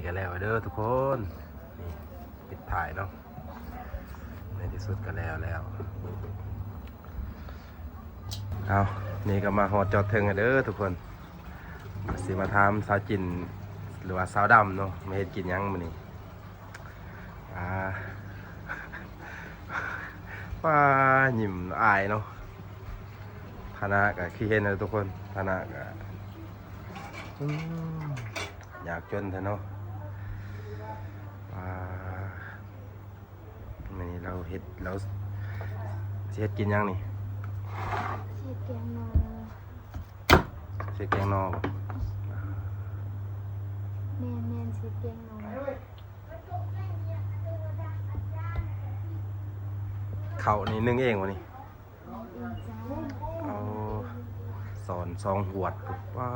ກໍແລ້ວເດີທຸກຄົນ ນີ້ປິດທ້າຍເນາະ ໃນທີ່ສຸດກໍແລ້ວແລ້ວ. ເອົາ ນີ້ກໍມາຮອດຈອດເທິງແລ້ວເດີທຸກຄົນ ຊິມາຖາມສາວຈິນ ຫຼືວ່າສາວດຳເນາະ ມາເຮັດກິນຫຍັງມື້ນີ້? ອ່າ ປ້າ ຍິ້ມອາຍເນາະ ຖານະກໍຄືເຫັນແຫຼະທຸກຄົນ ຖານະກໍ ອືມ ຍາກຈົນແທ້ເນາະ ອ່າ ມື້ນີ້ລາວເຮັດ ລາວຊິເຮັດກິນຫຍັງນີ້? ຊິເຮັດແກງໜໍ່ ຊິເຮັດແກງໜໍ່ບໍ່? ແມ່ນໆ ຊິເຮັດແກງໜໍ່. ເຂົ້ານີ້ໜຶ້ງເອງບໍ່ນີ້? ເອົາ ສອນສອງຫວດ ປາ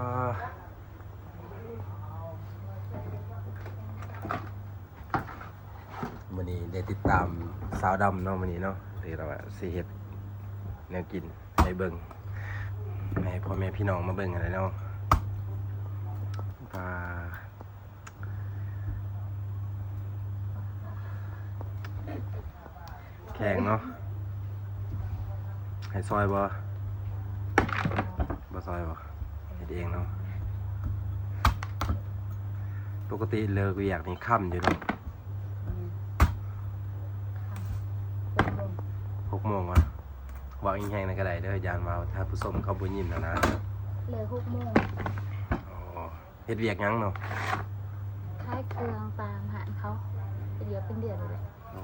ມື້ນີ້ໄດ້ຕິດຕາມສາວດຳເນາະ ມື້ນີ້ເນາະ ທີ່ລາວວ່າຊິເຮັດແນວກິນໃຫ້ເບິ່ງ ໃຫ້ພໍ່ແມ່ພີ່ນ້ອງມາເບິ່ງຫັ້ນແຫຼະເນາະ ປາ. ແຂງເນາະ ໃຫ້ຊ່ອຍບໍ່? ບໍ່ຊ່ອຍບໍ່? ເຮັດເອງເນາະ. ປົກກະຕິເລີກວຽກນີ້ຄ່ຳຢູ່ເນາະ ຫົກໂມງ ຫົກໂມງວະ. ເວົ້າແຮງໆ ແດ່ກໍໄດ້ເດີ ຢ້ານວ່າທ່ານຜູ້ຊົມເຂົາບໍ່ຍິນຫັ້ນນະ. ເລີກຫົກໂມງ. ອໍ ເຮັດວຽກຫຍັງເນາະ? ຂາຍເຄື່ອງຕາມຮ້ານເຂົາ ເຮັດວຽກເປັນເດືອນນີ້ແຫຼະ. ໂອ້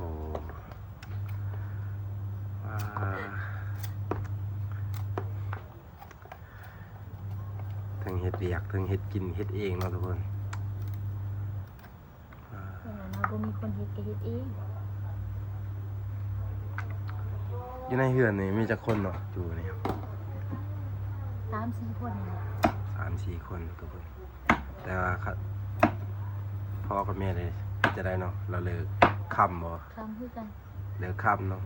ອ່າ ເທິງເຮັດວຽກ ເທິງເຮັດກິນ ເຮັດເອງເນາະທຸກຄົນ. ເວລາເຮົາບໍ່ມີຄົນເຮັດກໍເຮັດເອງ. ຢູ່ໃນເຮືອນນີ້ມີຈັກຄົນເນາະ? ຢູ່ນີ້ ສາມສີ່ຄົນນີ້ແຫຼະ. ສາມສີ່ຄົນທຸກຄົນ. ແຕ່ວ່າ ພໍ່ກັບແມ່ເດ ເຮັດຈັ່ງໃດເນາະ? ລາວເລີກຄ່ຳບໍ່? ຄ່ຳຄືກັນ. ເລີກຄ່ຳເນາະ.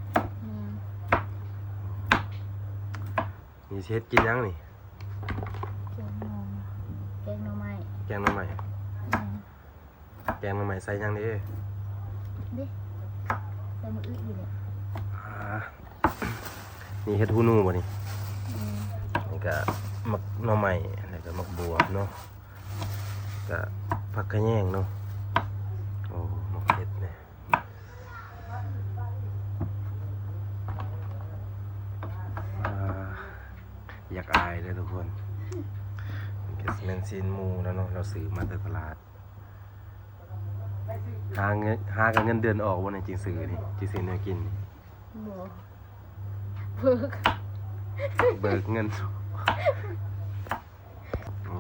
ແມ່ນ. ນີ້ຊິເຮັດກິນຫຍັງນີ້? ແກງໜໍ່ ແກງໜໍ່ໄມ້. ແກງໜໍ່ໄມ້. ແມ່ນ. ແກງໜໍ່ໄມ້ໃສ່ຫຍັງເດ? ເດ້ ໃສ່ໝາກອຶຢູ່ແຫຼະ. ອ່າ ນີ້ເຫັດຫູໜູບໍ່ນີ້? ແມ່ນ. ນີ້ກະໝາກໜໍ່ໄມ້ ແລ້ວກະໝາກບວບເນາະ ກະຜັກຂະແຍງເນາະ. ໂອ້ ໝາກເຜັດແດ່. ອ່າ ຢາກອາຍເດີທຸກຄົນ ແມ່ນຊີ້ນໝູແລ້ວເນາະ ລາວຊື້ມາແຕ່ຕະຫຼາດ. ຫາເງິນ ຫາກັບເງິນເດືອນອອກບໍ່ນີ້ ຈຶ່ງຊື້ນີ້ ຈຶ່ງຊື້ແນວກິນນີ້? ບໍ່ ເບີກ ເບີກເງິນ. ໂອ້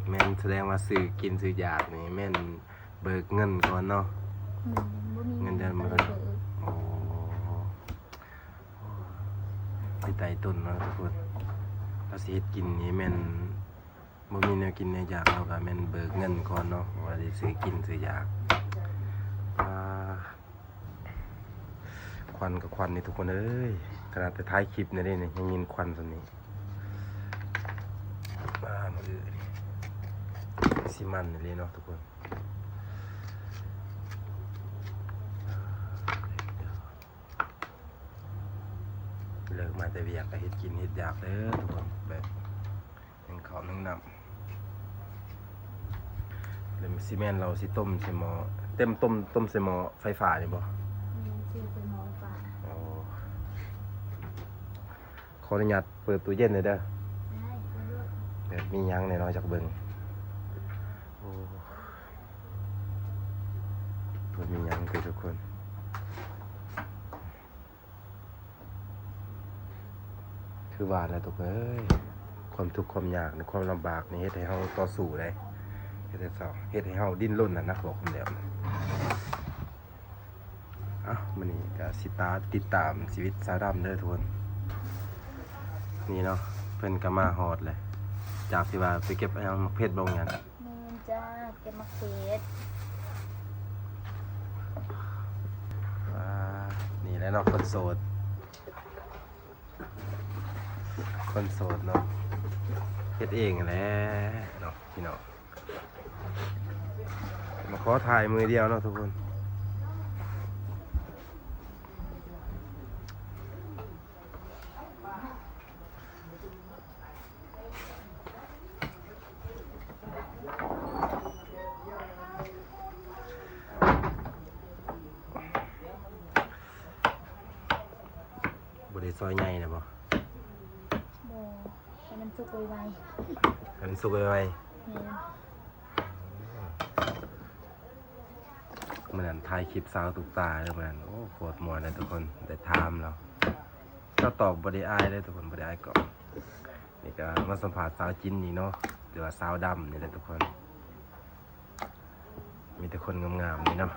ແມ່ນ ສະແດງວ່າຊື້ກິນຊື້ຢາກນີ້ແມ່ນເບີກເງິນກ່ອນເນາະ. ແມ່ນ ບໍ່ມີເງິນເດືອນບໍ່ທັນ. ໂອ້ ໄປໄຕ່ຕົ້ນເນາະທຸກຄົນ. ລາວຊິເຮັດກິນນີ້ແມ່ນ ບໍ່ມີແນວກິນແນວຢາກ ເຮົາກະແມ່ນເບີກເງິນກ່ອນເນາະ ວ່າໄດ້ຊື້ກິນຊື້ຢາກ. ອ່າ ຄວັນກໍຄວັນນີ້ທຸກຄົນເອີຍ ຂະໜາດແຕ່ຖ່າຍຄລິບນີ້ເດ້ນີ້ ຍັງຍິນຄວັນສ່ຳນີ້. ອ່າ ມື້ອື່ນນີ້ຊິມັນອີ່ຫຼີເນາະທຸກຄົນ. ເລີກມາແຕ່ວຽກກໍເຮັດກິນເຮັດຢາກເດີທຸກຄົນ ແບບໜຶ້ງເຂົ້າໜຶ້ງນ້ຳ. ແລ້ວຊິແມ່ນລາວຊິຕົ້ມໃສ່ໝໍ້ ເຕັມຕົ້ມ ຕົ້ມໃສ່ໝໍ້ໄຟຟ້ານີ້ບໍ່? ແມ່ນ ຊິໃສ່ໝໍ້ໄຟຟ້າ. ອໍ ຂໍອະນຸຍາດເປີດຕູ້ເຢັນໜ່ອຍເດີ. ໄດ້ ເປີດໂລດ. ແບບມີຫຍັງແດ່ເນາະ ຢາກເບິ່ງ. ໂອ້ ບໍ່ມີຫຍັງຕິທຸກຄົນ. ຄືວ່າແຫຼະທຸກເອີຍ ຄວາມທຸກຄວາມຍາກ ຄວາມລຳບາກນີ້ເຮັດໃຫ້ເຮົາຕໍ່ສູ້ເດ້ ເຮັດໃຫ້ເຮົາ ເຮັດໃຫ້ເຮົາດີ້ນລົນຫັ້ນນະ ບອກຄຳດຽວ. ເອົ້າ ມື້ນີ້ກະຊິຕາ ຕິດຕາມຊີວິດສາວດຳເດີທຸກຄົນ. ນີ້ເນາະ ເພິ່ນກະມາຮອດແລ້ວ ຈາກທີ່ວ່າໄປເກັບຫຍັງ ໝາກເຜັດບໍ່ຫຍັງ. ແມ່ນຈ້າ ເກັບໝາກເຜັດ. ອ່າ ນີ້ແຫຼະເນາະ ຄົນໂສດ ຄົນໂສດເນາະ ເຮັດເອງຫັ້ນແຫຼະເນາະ ພີ່ນ້ອງ. ມາຂໍຖ່າຍມື້ດຽວເນາະທຸກຄົນ. ບໍ່ໄດ້ຊອຍໃຫຍ່ນະບໍ່? ບໍ່ ໃຫ້ມັນສຸກໄວໆ ໃຫ້ມັນສຸກໄວໆ. ແມ່ນ. ມື້ນັ້ນຖ່າຍຄລິບສາວຕຸກຕາເດີ ມື້ນັ້ນ ໂອ້ ໂຄດມ່ວນເລີຍທຸກຄົນ ໄດ້ຖາມລາວ ລາວຕອບບໍ່ໄດ້ອາຍເລີຍທຸກຄົນ ບໍ່ໄດ້ອາຍກ້ອງ. ນີ້ກໍມາສຳພາດສາວຈິນນີ້ເນາະ ຫຼືວ່າສາວດຳນີ້ແຫຼະທຸກຄົນ. ມີແຕ່ຄົນງາມໆນີ້ເນາະ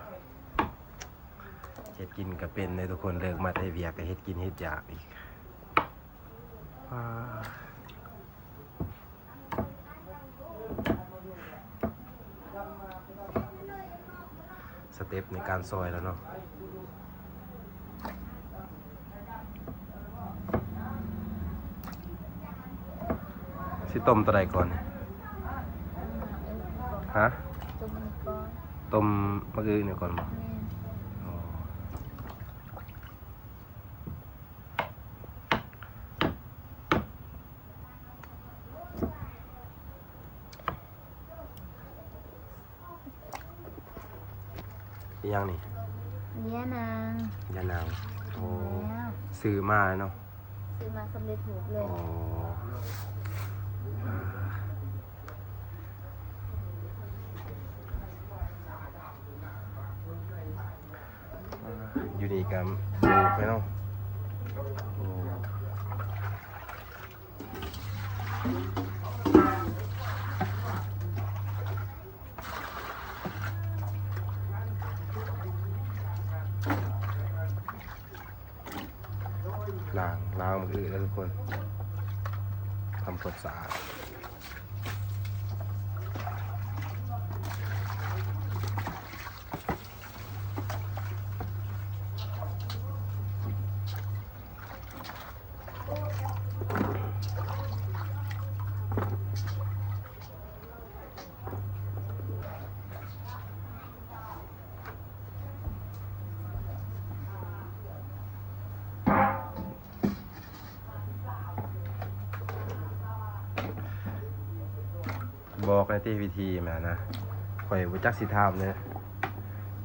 ເຮັດກິນກໍເປັນເດ້ທຸກຄົນ. ເລີກມາໄທວຽກກໍເຮັດກິນເຮັດຢາກອີກ. ສະເຕັບໃນການຊອຍແລ້ວເນາະ. ຊິຕົ້ມຕົວໃດກ່ອນນີ້? ຮະ? ຕົ້ມອັນນີ້ກ່ອນ ຕົ້ມໝາກອຶນີ້ກ່ອນບໍ່? ແມ່ນ. ອໍ. ອີຫຍັງນີ້? ຍານາງ ຍານາງ. ໂອ້ ແມ່ນແລ້ວ ຊື້ມາເນາະ ຊື້ມາສຳເລັດຮູບເລີຍ. ອໍ ຢູ່ນີ້ກໍປູກໄປເນາະ. ໂອ້ ລ້າງ ລ້າງມື້ອື່ນແລ້ວທຸກຄົນ ທຳຄວາມສະອາດ. ບອກແດ່ຕິ ວິທີມັນນະ ຂ້ອຍບໍ່ຈັກຊິຖາມເດີ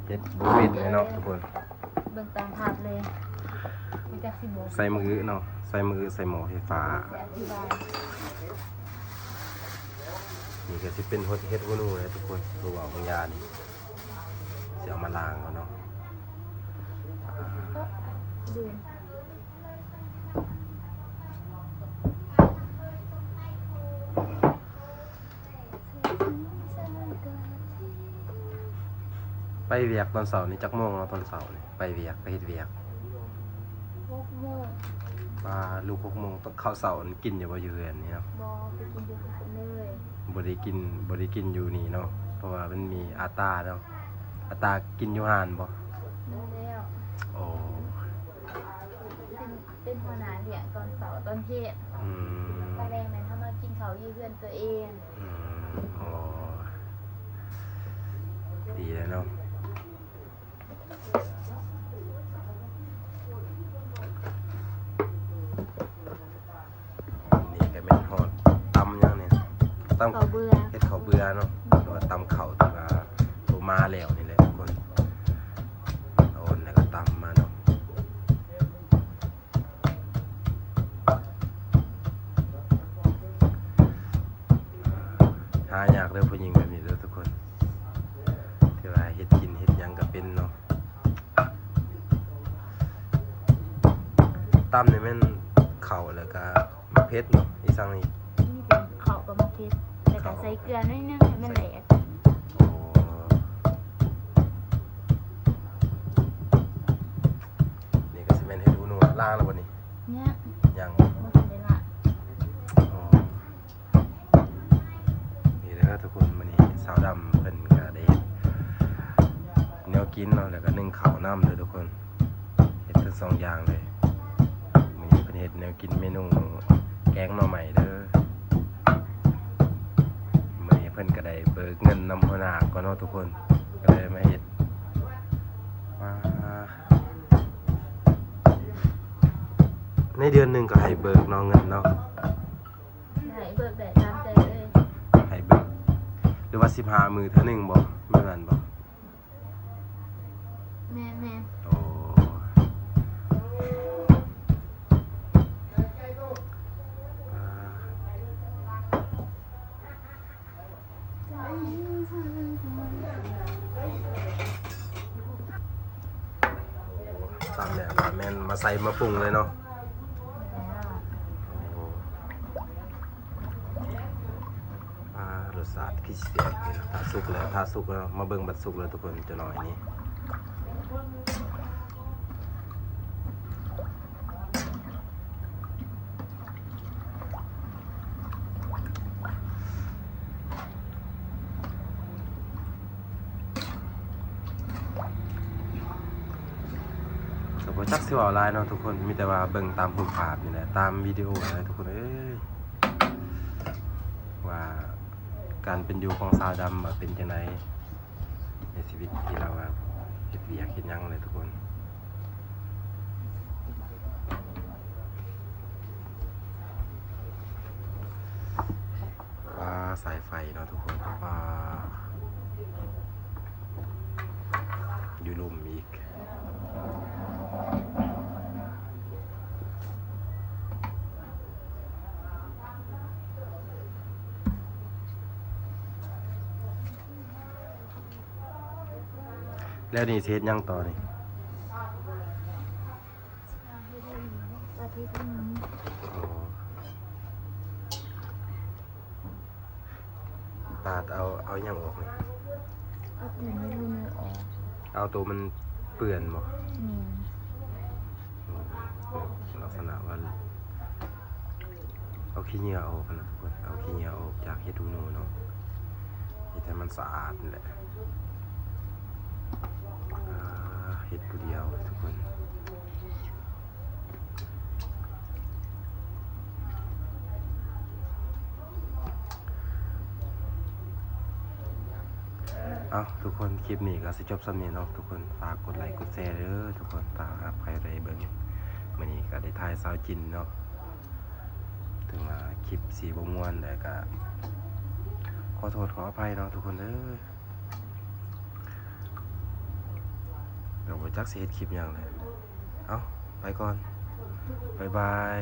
ເຮັດບໍ່ເປັນເລີຍເນາະທຸກຄົນ. ເບິ່ງຕາມພາບເລີຍ ບໍ່ຈັກຊິບອກ. ໃສ່ມື້ອື່ນເນາະ ໃສ່ມື້ອື່ນ ໃສ່ໝໍ້ໄຟຟ້າ. ຊິອະທິບາຍ ນີ້ກໍຊິເປັນເຫັດ ເຫັດຫູໜູເດ້ທຸກຄົນ ຫຼືວ່າບາງຢ່າງນີ້ ຊິເອົາມາລ້າງກ່ອນເນາະ. ໄປວຽກຕອນເຊົ້ານີ້ຈັກໂມງເນາະ? ຕອນເຊົ້ານີ້ໄປວຽກ ໄປເຮັດວຽກ ຫົກໂມງ. ປາ ລຸກຫົກໂມງ. ເຂົ້າເຊົ້າກິນຢູ່ບໍ່ ຢູ່ເຮືອນນີ້ເນາະ? ບໍ່ ໄປກິນຢູ່ຮ້ານເລີຍ. ບໍ່ໄດ້ກິນ ບໍ່ໄດ້ກິນຢູ່ນີ້ເນາະ ເພາະວ່າມັນມີອາຕາເນາະ. ອາຕາກິນຢູ່ຮ້ານບໍ່? ມີແລ້ວ. ໂອ້ ເປັນ ເປັນຫົວໜ້າລ້ຽງຕອນເຊົ້າຕອນທ່ຽງ. ອືມ ຕອນແລງແມ່ນເຮົາມາກິນເຂົ້າຢູ່ເຮືອນຕົວເອງ. ອືມ ໂອ້ ດີແລ້ວເນາະ. ນີ້ກໍແມ່ນຮອດຕຳຫຍັງນີ້? ຕຳເຂົ້າເບືອ ເຮັດເຂົ້າເບືອເນາະ ຫຼືວ່າຕຳເຂົ້າທີ່ວ່າໂຕມາແລ້ວນີ້ແຫຼະທຸກຄົນ. ເອົາອັນນັ້ນກໍຕຳມາເນາະ. ຫາຍາກເດີຜູ້ຍິງແບບນີ້ເດີທຸກຄົນ ທີ່ວ່າເຮັດກິນເຮັດຫຍັງກໍເປັນເນາະ. ຕຳນີ້ແມ່ນເຂົ້າ ແລ້ວກໍໝາກເຜັດເນາະ ອີກຫຍັງອີກ? ມີແຕ່ເຂົ້າກັບໝາກເຜັດ ແລ້ວກໍໃສ່ເກືອໜ້ອຍໜຶ່ງໃຫ້ມັນແຫຼກ. ໂອ້ ນີ້ກໍຊິແມ່ນເຫັດຫູໜູ ລ້າງແລ້ວບໍ່ນີ້? ຍັງ ຍັງ ບໍ່ທັນໄດ້ລ້າງ. ອໍ ນີ້ເດີທຸກຄົນ ມື້ນີ້ສາວດຳເພິ່ນກໍໄດ້ເຮັດແນວກິນເນາະ ແລ້ວກໍໜຶ້ງເຂົ້ານຳເດີທຸກຄົນ ເຮັດທັງສອງຢ່າງເລີຍ. ມື້ນີ້ເພິ່ນເຮັດແນວກິນເມນູແກງໜໍ່ໄມ້ເດີ. ມື້ນີ້ເພິ່ນກໍໄດ້ເບີກເງິນນຳຫົວໜ້າກ່ອນເນາະທຸກຄົນ. ກໍເລີຍມາເຮັດ ອ່າ ໃນເດືອນໜຶ່ງກໍໃຫ້ເບີກເນາະ ເງິນເນາະ ໃຫ້ເບີກໄດ້ຕາມໃຈເລີຍ ໃຫ້ເບີກ ຫຼືວ່າສິບຫ້າມື້ເທື່ອໜຶ່ງບໍ່ ແມ່ນນັ້ນບໍ່? ແມ່ນໆ ໂອ້ ອ່າ ຕຳແລ້ວກໍແມ່ນມາໃສ່ມາປຸງເລີຍເນາະ ໂອ້ ອ່າ ລົດຊາດຄືຊິແຊບຢູ່ນະ ຖ້າສຸກແລ້ວ ຖ້າສຸກແລ້ວ ມາເບິ່ງບັດສຸກແລ້ວທຸກຄົນ ຈັກໜ້ອຍນີ້ ກໍບໍ່ຈັກຊິເວົ້າຫຼາຍເນາະທຸກຄົນ ມີແຕ່ວ່າເບິ່ງຕາມຮູບພາບນີ້ແຫຼະ ຕາມວິດີໂອຫັ້ນແຫຼະທຸກຄົນເອີຍ ວ່າການເປັນຢູ່ຂອງຊາວດຳວ່າເປັນຈັ່ງໃດ ໃນຊີວິດທີ່ລາວວ່າເຮັດວຽກເຮັດຫຍັງແຫຼະທຸກຄົນ ອ່າ ສາຍໄຟເນາະທຸກຄົນ ອ່າ ຢູ່ລຸ່ມອີກ ແລ້ວນີ້ຊິເຮັດຫຍັງຕໍ່ນີ້? ອໍ ປາດເອົາ ເອົາຫຍັງອອກນີ້? ເອົາຕີນເຮັດຮູໜູອອກ ເອົາໂຕມັນເປື້ອນບໍ່? ແມ່ນ ອໍ ແບບລັກສະນະວ່າ ເອົາຂີ້ເຫຍື້ອອອກຫັ້ນນະທຸກຄົນ ເອົາຂີ້ເຫຍື້ອອອກຈາກເຫັດຫູໜູເນາະ ເຮັດໃຫ້ມັນສະອາດນີ້ແຫຼະ ອ່າ ເຮັດຜູ້ດຽວທຸກຄົນ ເອົ້າ ທຸກຄົນ ຄລິບນີ້ກໍຊິຈົບສ່ຳນີ້ເນາະທຸກຄົນ ຝາກກົດໄລກົດແຊເດີທຸກຄົນ ຖ້າຫາກໃຜໄດ້ເບິ່ງ ມື້ນີ້ກໍໄດ້ຖ່າຍສາວຈິນເນາະ ເຖິງວ່າຄລິບຊິບໍ່ມ່ວນ ແຕ່ກະຂໍໂທດຂໍອະໄພເນາະທຸກຄົນເດີ ກໍບໍ່ຈັກຊິເຮັດຄລິບຫຍັງແຫຼະ ເອົ້າ ໄປກ່ອນ ບາຍບາຍ.